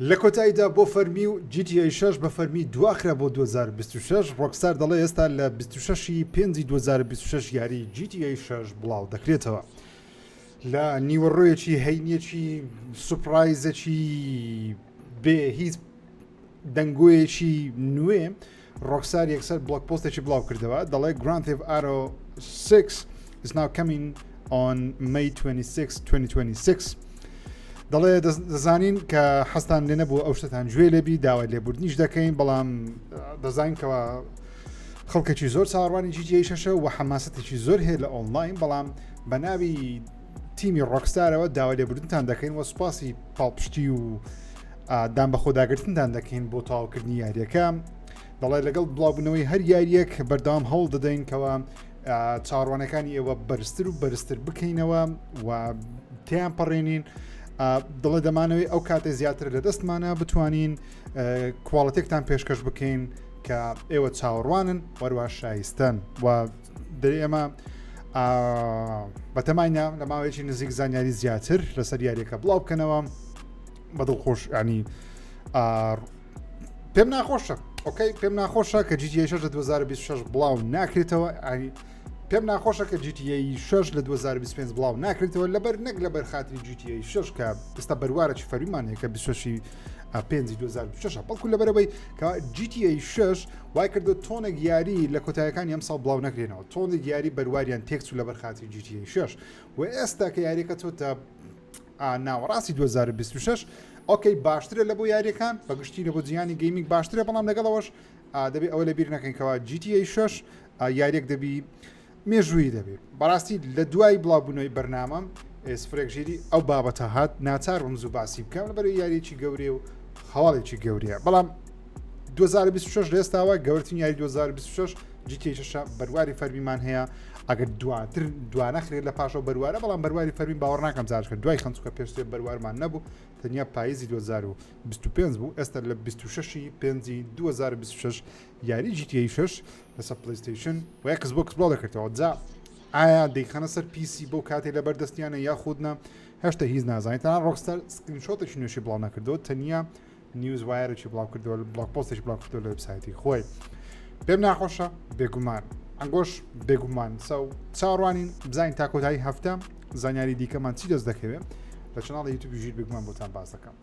لە کۆتاییدا بۆ فەرمی و GTA 6 بە فەرمی دواخرا بۆ 2026، ڕۆکستار دەڵێ ئێستا لە 26 ی پێنجی 2026 یاری GTA 6 بڵاو دەکرێتەوە. لە نیوەڕۆیەکی هەینیەکی surprise ێکی بێ هیچ دەنگۆیەکی نوێ ڕۆکستار یەکسەر blog post ێکی بڵاو کردەوە دەڵێ Grand Theft Auto 6 is now coming on May 26 2026 دەڵێ دەزانین کە حەستان لێ نەبوو ئەو شتتان گوێ لێبی داوای لێبوردنیش دەکەین بەڵام دەزانین کەەوە خەڵکێکی زۆر چاوەڕوانی GTA شەشە و حەماسەتێکی زۆر هەیە لە ئۆنلاین بەڵام بە ناوی تیمی ڕۆکستارەوە داوای لێبوردنتان دەکەین و سوپاسی پاڵپشتی و دان بە خۆداگرتنتان دەکەین بۆ تەواوکردنی یاریەکە دەڵێ لەگەڵ بڵاوبوونەوەی هەر یاریەک بەردەوام هەوڵ دەدەین کەەوە چاڕوانەکانی ئێوە بەرزتر و بەرزتر بکەینەوە و تیان پەڕێنین دڵێ دەمانەوەی ئەو کاتێ زیاتر لە دەستمانە بتوانین quality ێکتان پێشکەش بکەین کە ئێوە چاوەڕوانن وەروە شایستن و دەری ئێمە بەتەماینە لە ماوەیەکی نزیک زانیاری زیاتر لەسەر یاریەکە بڵاو بکەنەوە بەدڵخۆش ینی پێم ناخۆشە okay پێم ناخۆشە کە GTA 6 لە 2026 بڵاو ناکرێتەوە ئەنی پێم ناخۆشە کە GTA 6 لە 2025 بڵاو ناکرێتەوە لەبەر نەک لەبەر خاتری GTA 6 کە ئێستا بەروارەکی فەرمیمان هەیە کە 26 پێنجی 2026 بەڵکو لەبەرەوەی کە GTA 6 وای کردو تۆنێک یاری لە کۆتایەکانی ئەم ساڵ بڵاو نەکرێنەوە تۆنێک یاری بەرواریان تێکچوو لەبەر خاتری GTA 6 و ئێستا کە یاریەکە چۆتە ناوەڕاستی 2026 okay باشترە لە بۆ یاریەکان بەگشتی لە بۆ جیهانی gaming باشترە بەڵام لەگەڵەوەش دەبێ ئەوە لەبیر نەکەین کەوا GTA 6 یاریەک دەبی مێژوویی دەبێت بەڕاستی لە دوای بڵاوبوونەوەی بەرنامەم سفرێک ژیری ئەو بابەتە هات ناچار بم زوو باسی بکەم لەبەر یاریێکی گەورەیە و هەواڵێکی گەورەیە بەڵام 2026 لە ئێستاوە گەورترین یاری 2026 GTA 6 بەرواری فەرمیمان هەیە ئەگەر دواتر دوانەخرێت لە پاشەوە بەروارە بەڵام بەرواری فەرمی باوەڕ ناکەم جارشکە دوای خەنچکە پێشتر بەروارمان نەبوو تەنیا پاییزی 2025 بوو ئێستا لە 26 پێنجی 2026 یاری GTA 6 لەسەر PlayStation و Xbox بڵاو دەکرێتەوە جا ئایا دەیخەنە سەر PC بۆ کاتێ لەبەر دەستیانە یاخود نا هێشتا هیچ نازانین تەنها Rockstar screenshot ێکی نوێشی بڵاو نەکردەوە تەنیا news wire ێکی بڵاو کردەوە blog post ێکی بڵاو کردەوە لە وبسایتی خۆی پێم ناخۆشە بێگومان ئەنگۆش بێگومان سەو چاڕوانین بزانین تا کۆتایی هەفتە زانیاری دیکەمان چی دەست دەکەوێت لە channel ی یوتیوب ژیر بێگومان بۆتان باس دەکەم.